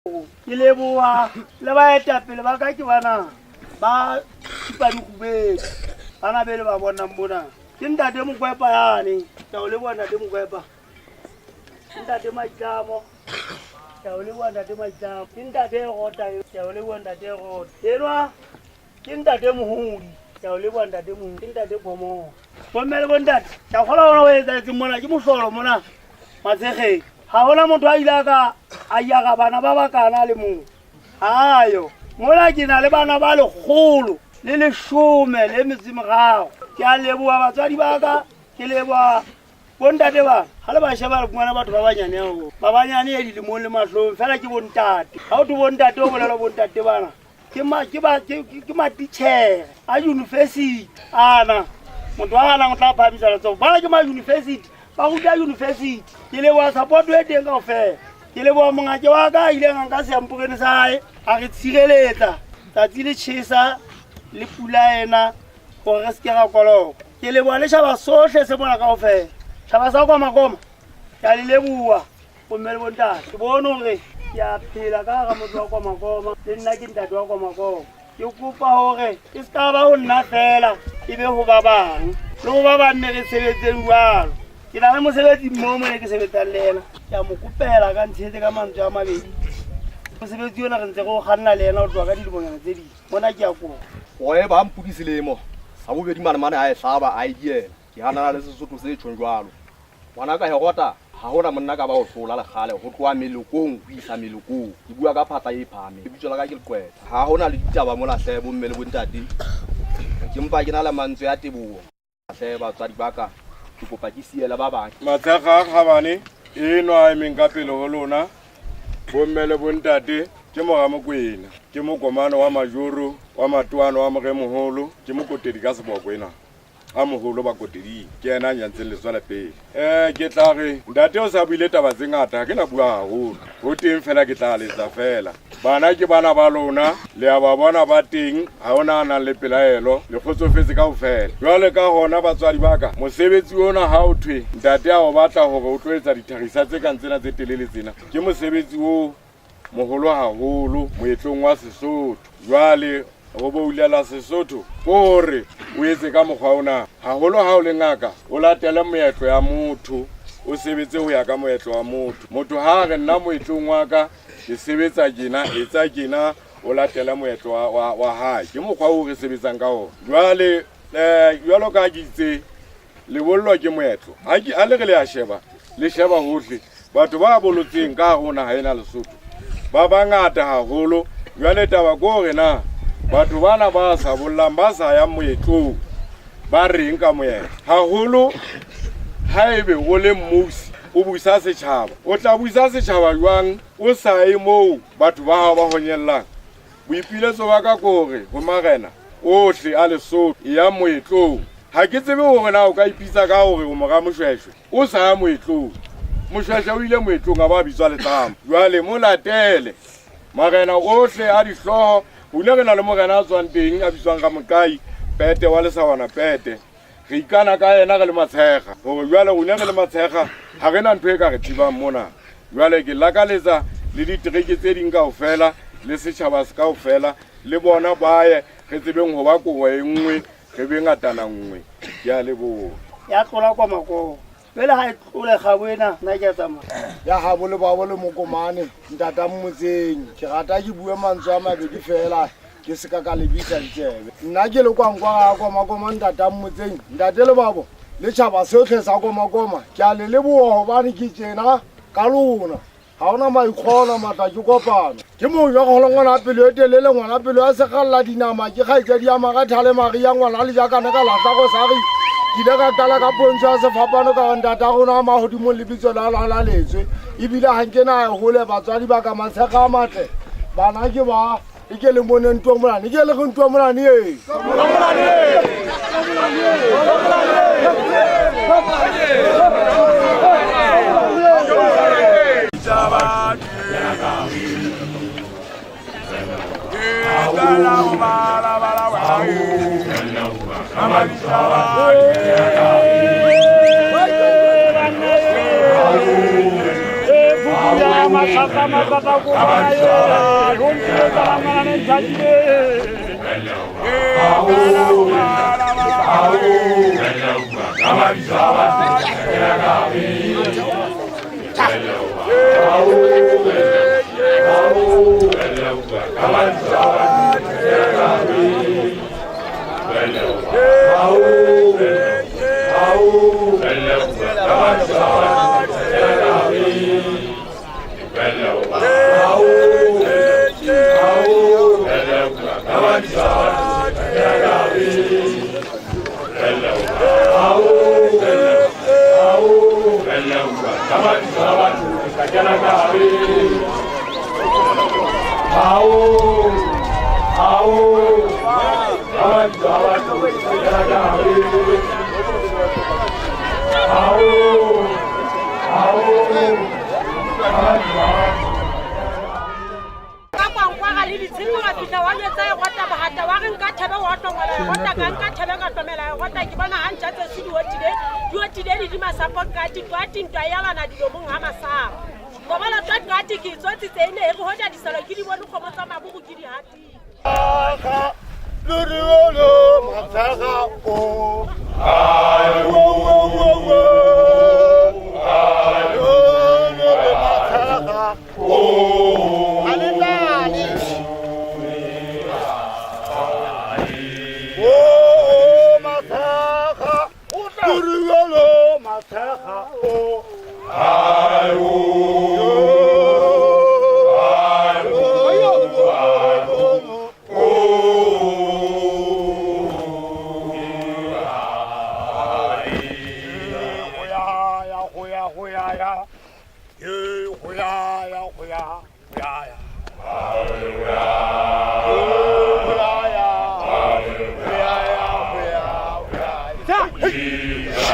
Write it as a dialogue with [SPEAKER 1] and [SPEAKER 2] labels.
[SPEAKER 1] Ke leboha le baetapele ba ka ke bana ba Thipadikgubedi, bana be le ba bonang mona. Ke ntate Mokwepa yane, ke a o leboha ntate Mokwepa. Ke ntate Maitlamo, ke a o leboha ntate Maitlamo. Ke ntate Rota, ke a o leboha ntate Rota. Enwa Ke ntate Mohodi, ke a o leboha ntate Mohodi. Ke ntate Phomola. Bomme le bontate, ke a kgolwa hona ho etsahetseng mona ke mohlolo mona Matshekgeng. Ha hona motho a ile a ka a jara bana ba bakana a le mong. Ayo, mona ke na le bana ba 113. Ke a leboha batswadi ba ka, ke leboha bontate bana. Ha le ba sheba le fumana batho ba banyane haholo. Ba banyane e dilemong le mahlong, fela ke bontate. Ha ho thwe bontate ho bolelwa bontate bana. Ke ma ke ba ke ke matitjhere a university ana. Motho a hanang o tla phahamisa letsoho. Bana ke ma university, ba ruta university. Ke leboha support e teng kaofela. Ke leboha mongake wa ka a ileng a nka seamporene sa hae a re tshireletsa tsatsi le tjhesa le pula ena gore re se ke ra koloka. Ke leboha le tjhaba sohle se mona kaofela. Tjhaba sa Komakoma, ke a le leboha. Bomme le bontate, ke bone hore ke a phela ka hara motse wa Komakoma, le nna ke ntate wa Komakoma. Ke kopa hore e se ka ba ho nna fela, e be ho ba bang le ho ba bang, mme re sebetseng jwalo. Ke na le mosebetsi mmoho mo ne ke sebetsang le ena, ke a mo kopela ka ntshehetse ka mantswe a mabedi. Mosebetsi ona re ntse re o kganna le ena ho tloha ka dilemonyana tse ding. Mona ke a kopa.
[SPEAKER 2] Oe ba mpodi selemo sa bobedi manemane a e hlaba a e diela. Ke hanana le Sesotho se tjhong jwalo. Ngwanaka Herota, ha ho na monna ka ba ho hlola le kgale, ho tloha melokong ho isa melokong. Ke bua ka phatla e phahameng. Lebitso la ka ke Leqwetha. Ha ho na le ditaba mona hle, bomme le bontate. Ke mpa ke na le mantswe a teboho hle, batswadi ba ka. Ke kopa ke siele ba bang.
[SPEAKER 3] Matshekga a kgabane enwa a emeng ka pele ho lona, bomme le bontate, ke mora Mokwena. Ke mokomane wa Majoro, wa Matoano wa Moremoholo, ke mokotedi ka seboko enwa. A moholo ba Koteding ke yena a nyantseng letswela pele. Ke tla re ntate o sa buile taba tse ngata, ha ke na bua haholo. Ho teng fela ke tla letsa fela. Bana ke bana ba lona, le a ba bona ba teng, ha hona a nang le pelaelo, le kgotsofetse kaofela. Jwale ka hona batswadi ba ka, mosebetsi ona ha o thwe ntate a o batla hore o tlo etsa dithagisa tse kang tsena tse telele tsena, ke mosebetsi o moholo haholo moetlong wa Sesotho. Jwale ho boulela Sesotho ke hore o etse ka mokgwa ona. Haholo ha o le ngaka, o latele moetlo ya motho, o sebetse ho ya ka moetlo wa motho. Motho ha a re nna moetlong wa ka ke sebetsa tjena, etsa tjena, o latele moetlo wa hae. Ke mokgwa oo re sebetsang ka ona. Jwale jwalo ka ha ke itse, lebollo ke moetlo. Ha ke, ha le re le a sheba, le sheba hohle. Batho ba bolotseng ka hare ho naha ena Lesotho ba bangata haholo. Jwale taba ke hore na batho bana ba sa bollang, ba sa yang moetlong, ba reng ka moetlo? Haholo haebe o le mmusi, o busa setjhaba, o tla busa setjhaba jwang o sa ye moo batho ba hao ba honyellang? Boipiletso ba ka ke hore ho marena ohle a Lesotho, eyang moetlong. Ha ke tsebe hore na o ka ipitsa ka hore o mora Moshweshwe o sa ya moetlong. Moshweshwe o ile moetlong a ba bitswa letlamo. Jwale mo latele marena ohle a dihlooho. Rona re na le morena a tswang teng a bitswang Ramoqai Pete wa Lesawana Pete. Re ikana ka yena re le Matshekga hore jwale rona re le Matshekga ha re na ntho e ka re thibang mona. Jwale ke lakaletsa le ditereke tse ding kaofela le setjhaba kaofela le bona ba ye, re tsebeng ho ba kobo e nngwe, re be ngatana nngwe. Ke a leboha.
[SPEAKER 1] Ya tlola kwa makogo. Jwale ha e tlole kgabo ena, nna ke a tsamaya.
[SPEAKER 4] Ya habo le babo le mokomane, ntata mmotseng. Ke rata ke bue mantswe a mabedi fela, ke se ka ka lebisa ditsebe. Nna ke le kwankwa ga Komakoma, ntata mmotseng, ntate le babo, le tjhaba sohle sa Komakoma. Ke a le leboha hobane ke tjena ka lona. Ha hona maikgono matla ke kopano. Ke mong ya kgolo ngwana pelo e telele, ngwana pelo ya sekgalla dinama, ke kgaitsedi ya Maratha le Maria, ngwana le jakane ka lahla go sari. Ke ile ka qala ka pontsho ya sefapano ka gore ntata rona a mahodimong lebitso la la letswe. Ebile ha nke na hole batswadi ba ka matshega a matle. Bana ke ba e ke le mone Ntomolane, ke le go Ntomolane e.
[SPEAKER 5] Ka kwankwara le ditshepo ra fihla wa jwetsa e rota bohata wa re nka thebe wa hlongola e rota ka nka thebe ka hlomela e rota ke bona ha ntja tse se di otile di otile le di masapo kati twati ntwa ya lwana dilomong ha masapo gobala twa twati ke tsotsi tse ne e re hoja disalo ke di bone kgomo tsa maburu ke di hatile
[SPEAKER 3] Hey!